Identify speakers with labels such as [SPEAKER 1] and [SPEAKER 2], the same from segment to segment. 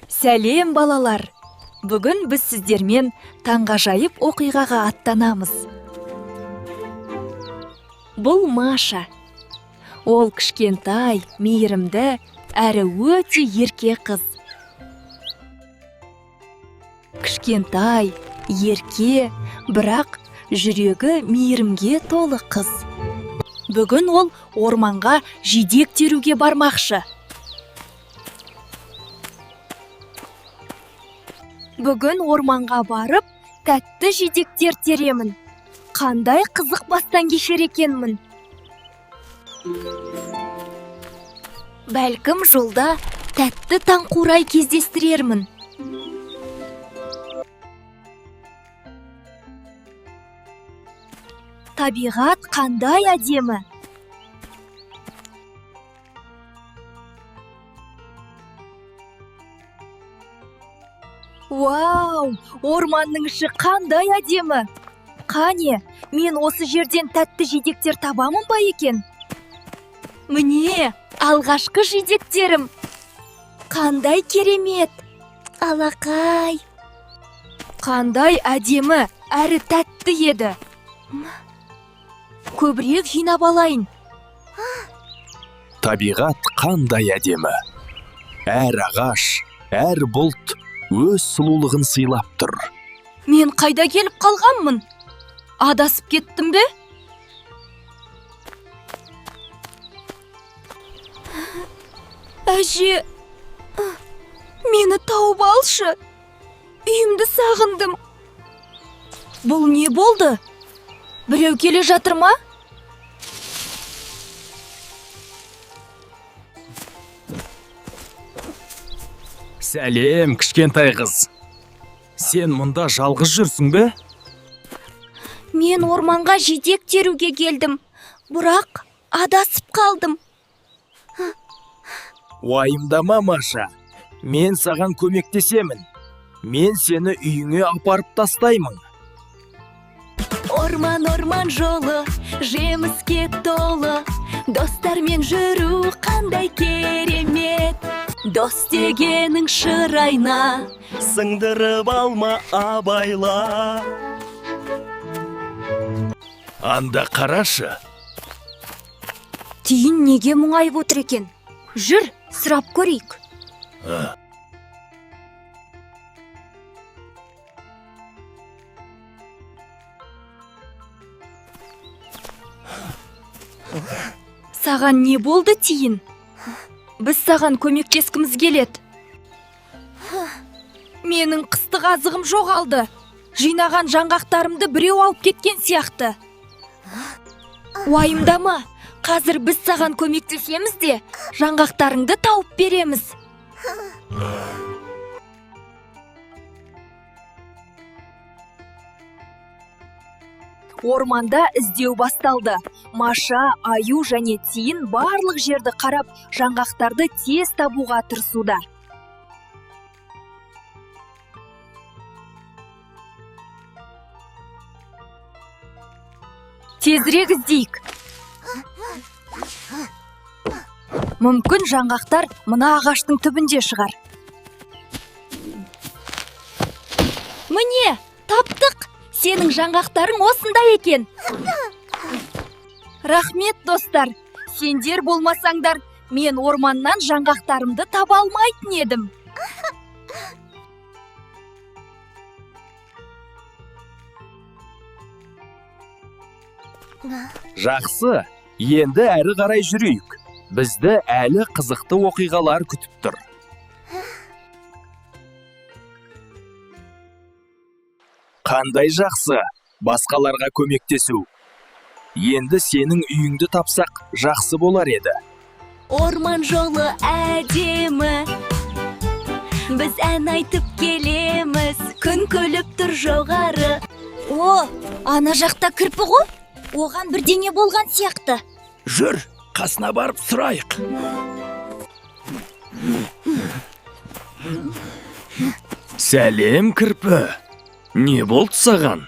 [SPEAKER 1] Сәлем, балалар! Бүгін біз сіздермен таңғажайып оқиғаға аттанамыз. Бұл Маша. Ол кішкентай, мейірімді әрі өте ерке қыз. Кішкентай, ерке, бірақ жүрегі мейірімге толы қыз. Бүгін ол орманға жидек теруге бармақшы. Бүгін орманға барып, тәтті жидектер теремін. Қандай қызық бастан кешер екенмін! Бәлкім, жолда тәтті таңқурай кездестірермін. Табиғат қандай әдемі! Вау, орманның іші қандай әдемі! Қане, мен осы жерден тәтті жидектер табамын ба екен? Міне, алғашқы жидектерім! Қандай керемет! Алақай! Қандай әдемі әрі тәтті еді! Көбірек жинап алайын.
[SPEAKER 2] Табиғат қандай әдемі! Әр ағаш, әр бұлт өз сұлулығын сыйлап тұр.
[SPEAKER 1] Мен қайда келіп қалғанмын? Адасып кеттім бе? Әже, мені тауып алшы. Үйімді сағындым. Бұл не болды? Біреу келе жатыр ма?
[SPEAKER 2] Сәлем, кішкентай қыз. Сен мұнда жалғыз жүрсің бе?
[SPEAKER 1] Мен орманға жидек теруге келдім, бірақ адасып қалдым.
[SPEAKER 2] Уайымдама, Маша. Мен саған көмектесемін. Мен сені үйіңе апарып тастаймын.
[SPEAKER 1] Орман, орман жолы жеміске толы. Достармен жүру қандай керемет! Дос дегенің шырайна.
[SPEAKER 3] Сындырып алма, абайла.
[SPEAKER 2] Анда қарашы.
[SPEAKER 1] Тиін неге мұңайып отыр екен? Жүр, сұрап көрейік. Саған не болды, Тиін? Біз саған көмектескіміз келеді. Менің қыстық азығым жоғалды. Жинаған жаңғақтарымды біреу алып кеткен сияқты. Уайымдама, қазір біз саған көмектесеміз де, жаңғақтарыңды тауып береміз. Орманда іздеу басталды. Маша, аю және тиін барлық жерді қарап, жаңғақтарды тез табуға тырысуда. Тезірек іздейік. Мүмкін, жаңғақтар мына ағаштың түбінде шығар. Міне, таптық! Сенің жаңғақтарың осында екен. Рахмет, достар. Сендер болмасаңдар, мен орманнан жаңғақтарымды таба алмайтын едім.
[SPEAKER 2] Жақсы, енді әрі қарай жүрейік. Бізді әлі қызықты оқиғалар күтіп тұр. Қандай жақсы, басқаларға көмектесу. Енді сенің үйіңді тапсақ, жақсы болар еді.
[SPEAKER 1] Орман жолы әдемі. Біз ән айтып келеміз. Күн күліп тұр жоғары. О, ана жақта кірпі ғой. Оған бірдеңе болған сияқты.
[SPEAKER 2] Жүр, қасына барып сұрайық. Сәлем, кірпі. Не болды саған?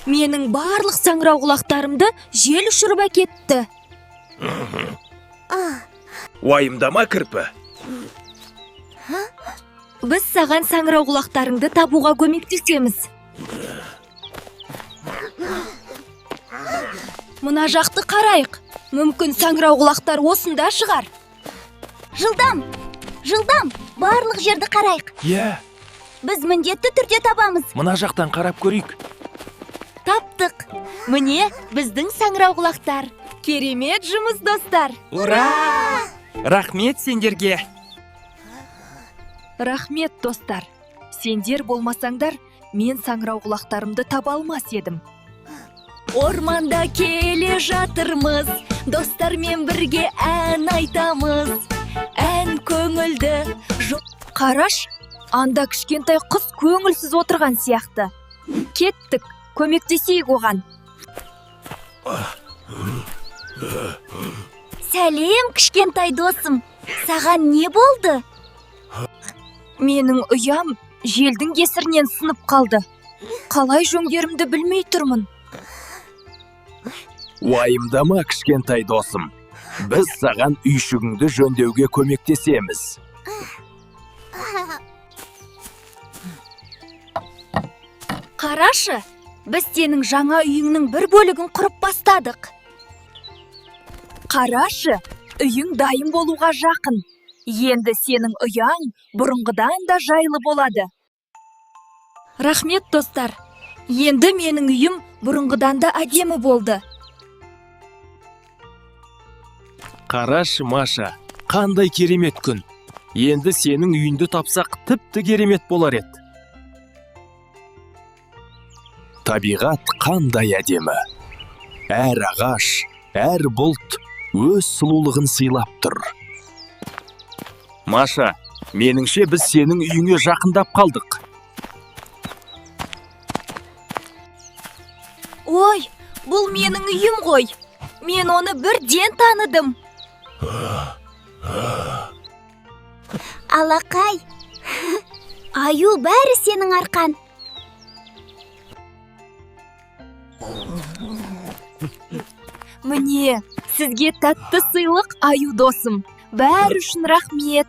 [SPEAKER 1] Менің барлық саңырауқұлақтарымды жел ұшырып әкетті.
[SPEAKER 2] Уайымдама, кірпі.
[SPEAKER 1] Біз саған саңырауқұлақтарыңды табуға көмектесеміз. Мына жақты қарайық. Мүмкін саңырауқұлақтар осында шығар.
[SPEAKER 4] Жылдам! Жылдам! Барлық жерді қарайық.
[SPEAKER 5] Иә.
[SPEAKER 4] Біз міндетті түрде табамыз.
[SPEAKER 5] Мына жақтан қарап көрейік.
[SPEAKER 1] Таптық. Міне, біздің саңырауқұлақтар. Керемет жұмыс, достар.
[SPEAKER 6] Ура! Рахмет сендерге.
[SPEAKER 1] Рахмет, достар. Сендер болмасаңдар, мен саңырауқұлақтарымды таба алмас едім. Орманда келе жатырмыз, достармен бірге ән айтамыз. Ән көңілді. Қараш, анда кішкентай қыз көңілсіз отырған сияқты. Кеттік, көмектесейік оған.
[SPEAKER 4] Сәлем, кішкентай досым. Саған не болды?
[SPEAKER 1] Менің ұям желдің кесірінен сынып қалды. Қалай жөңдерімді білмей тұрмын.
[SPEAKER 2] Уайымдама, кішкентай досым. Біз саған үйшігіңді жөндеуге көмектесеміз.
[SPEAKER 1] Қарашы, біз сенің жаңа үйіңнің бір бөлігін құрып бастадық. Қарашы, үйің дайын болуға жақын. Енді сенің ұяң бұрынғыдан да жайлы болады. Рахмет, достар. Енді менің үйім бұрынғыдан да әдемі болды.
[SPEAKER 2] Қарашы, Маша, қандай керемет күн. Енді сенің үйіңді тапсақ, тіпті керемет болар еді. Табиғат қандай әдемі. Әр ағаш, әр бұлт өз сұлулығын сыйлап тұр. Маша, меніңше, біз сенің үйіңе жақындап қалдық.
[SPEAKER 1] Ой, бұл менің үйім ғой. Мен оны бірден таныдым.
[SPEAKER 4] Алақай. Аю, бәрі сенің арқан.
[SPEAKER 1] Міне, сізге тәтті сыйлық, аю досым. Бәрі үшін рахмет.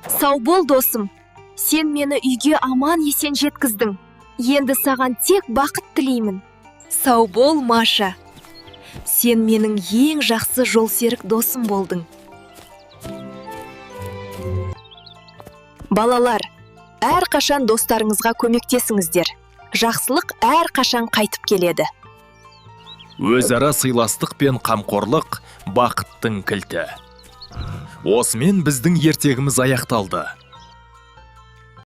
[SPEAKER 1] Сау бол, досым. Сен мені үйге аман есен жеткіздің. Енді саған тек бақыт тілеймін. Сау бол, Маша. Сен менің ең жақсы жолсерік досым болдың. Балалар, әрқашан достарыңызға көмектесіңіздер. Жақсылық әрқашан қайтып келеді.
[SPEAKER 2] Өзара сыйластық пен қамқорлық – бақыттың кілті. Осымен біздің ертегіміз аяқталды.